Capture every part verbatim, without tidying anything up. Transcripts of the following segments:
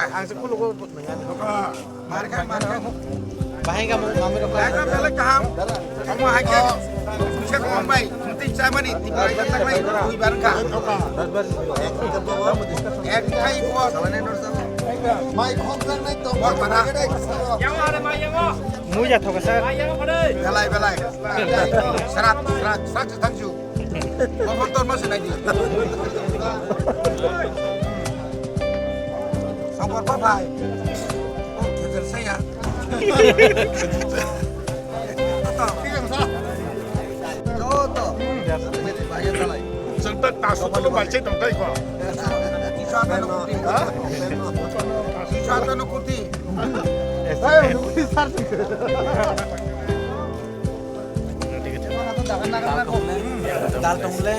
Ang se kulo ko. Bahai ka mo mami rok. Bahai ka belai kaham. Omo hai ka. Bisa ko bai. Nanti chamani tiba yang tak lain. Kui barang ka. Ek kai ko. Mai khok nang nai to. Bor para. Yang ada mai yang mo. Muja thoka sir. Belai belai. Serat serat serat tangju. Motor mas naidi. Songkor papai. Oh, kejer saya. Joto. Bahaya talai. Serta tasuk lo baca dong kai ko. Siswa tanu kuti. Ha? Siswa tanu kuti. Hei, nukui sar. Dal tongle.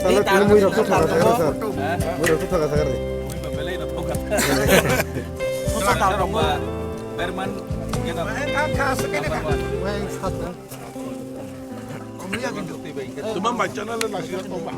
Salo tini mui rok thaka sakar sar. Mui rok thaka sakar ni. Berman. Tumang baca na le nasi ya tomba.